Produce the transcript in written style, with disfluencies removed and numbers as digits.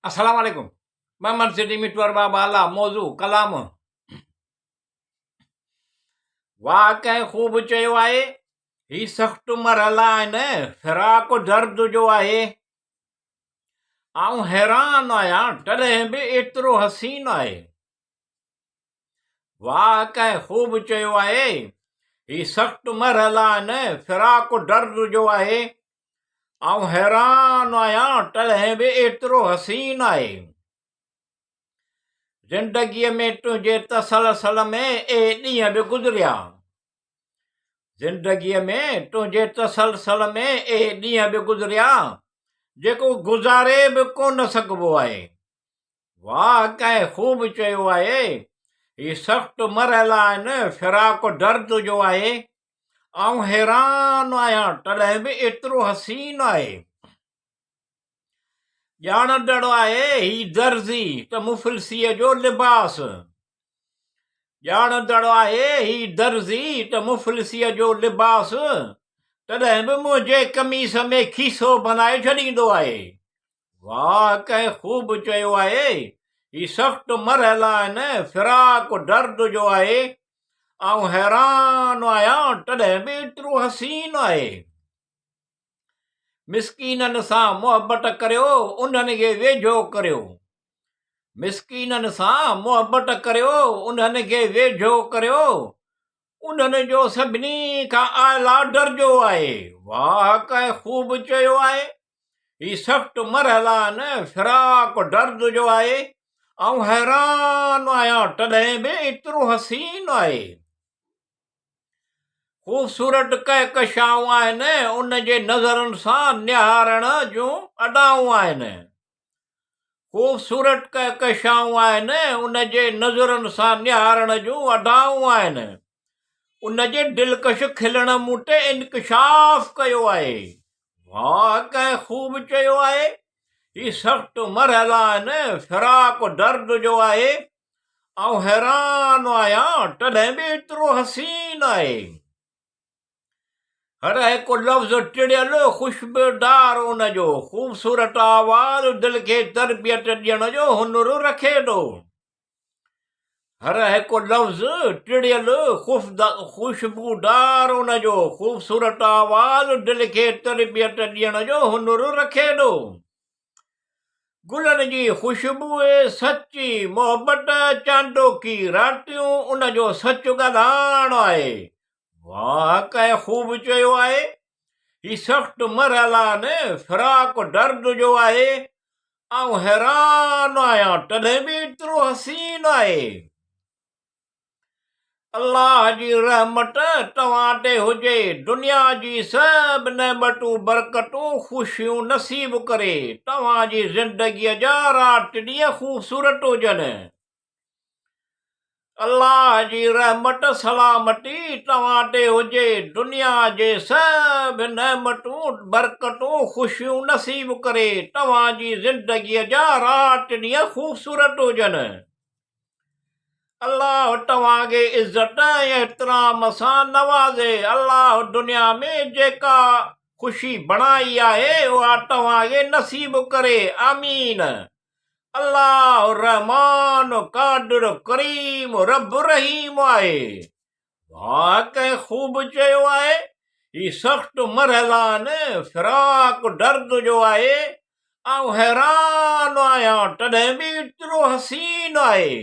السلام عليڪم محمد سٽي مٺو ارباب اعليٰ موضوع ڪلام واهه ڪنهن خوب چيو آهي هي سخت مرحلا آهن فراق درد جو آهي آئون حيران آهيان تڏهن به ايترو حسين آهي واهه ڪنهن خوب چيو آهي هي سخت مرحلا آهن فراق درد جو آهي آئون حيران آهيان تڏهن به ايترو حسين آهي. زندگيء ۾ تنهنجي تسلسل ۾ اهي ڏينهن به گذريا. زندگيء ۾ تنهنجي تسلسل ۾ اهي ڏينهن به گذريا، جيڪو گذاري به ڪونه سگهبو آهي. واهه ڪنهن خوب چيو آهي، هي سخت مرحلا آهن، فراق درد جو آهي. آئون حيران آهيان تڏهن به ايترو حسين آهي. ڄاڻندڙ آهي هي درزي ته مفلسيء جو لباس. ڄاڻندڙ آهي هي درزي ته مفلسيء جو لباس تڏهن به منهنجي قميص ۾ کيسو بنائي ڇڏيندو آهي. واهه ڪنهن خوب چيو آهي، هي سخت مرحلا آهن، فراق درد جو آهي، آئون حيران آهيان تڏهن به ايترو حسين آهي. مسڪينن سان محبت ڪريو، انهن کي ويجهو ڪريو. مسڪينن سان محبت ڪريو، انهن کي ويجهو ڪريو، انهن جو سڀني کان اعليٰ درجو آهي. واهه ڪنهن خوب چيو آهي. هي سخت مرحلا نه فراق درد جو آهي. آئون حيران آهيان تڏهن به ايترو حسين آهي. خوبصورت ڪهڪشائون آهن ان جي نظرن سان نهارڻ جون ادائون آهن. خوبصورت ڪهڪشائون آهن، ان جي نظرن سان نهارڻ جون ادائون آهن. ان جي دلڪش کلڻ مون تي انڪشاف ڪيو آهي. واهه ڪنهن خوب چيو آهي، هي سخت مرحلا آهن، فراق درد جو آهي. آئون حيران آهيان، تڏهن به ايترو حسين آهي. هر هڪ لفظ ٽڙيل خوشبودار ان جو خوبصورت آواز دل کي تربيت ڏيڻ جو هنر رکي ٿو. هر هڪ لفظ ٽڙيل خوشبودار ان جو خوبصورت آواز دل کي تربيت ڏيڻ جو هنر رکي ٿو. گلن جي خوشبوء، سچي محبت، چانڊوڪي راتيون ان جو سچ ڳالهائڻ آهي. واهه ڪنهن خوب چيو آهي، هي سخت مرحلا نه فراق درد جو آهي، آئون حيران آهيان تڏهن به ايترو حسين آهي. الله جي رحمت توهان تي هجي، دنيا جي سڀ نعمتون برڪتون خوشيون نصيب ڪري، توهان جي زندگيء جا رات ڏينهن خوبصورت هجن. الله جي رحمت سلامتي توهان تي هجي دنيا جي سڀ نعمتون برڪتون خوشيون نصيب ڪري توهان جي زندگي جا رات ڏينهن خوبصورت هجن الله توهان کي عزت ۽ احترام سان نوازي الله دنيا ۾ جيڪا خوشي بڻائي آهي اها توهان کي نصيب ڪري آمين الله الرحمان قادر ڪريم رب رحيم آهي. واهه ڪنهن خوب چيو آهي، هي سخت مرحلا نه فراق درد جو آهي، آئون حيران آهيان تڏهن به ايترو حسين آهي.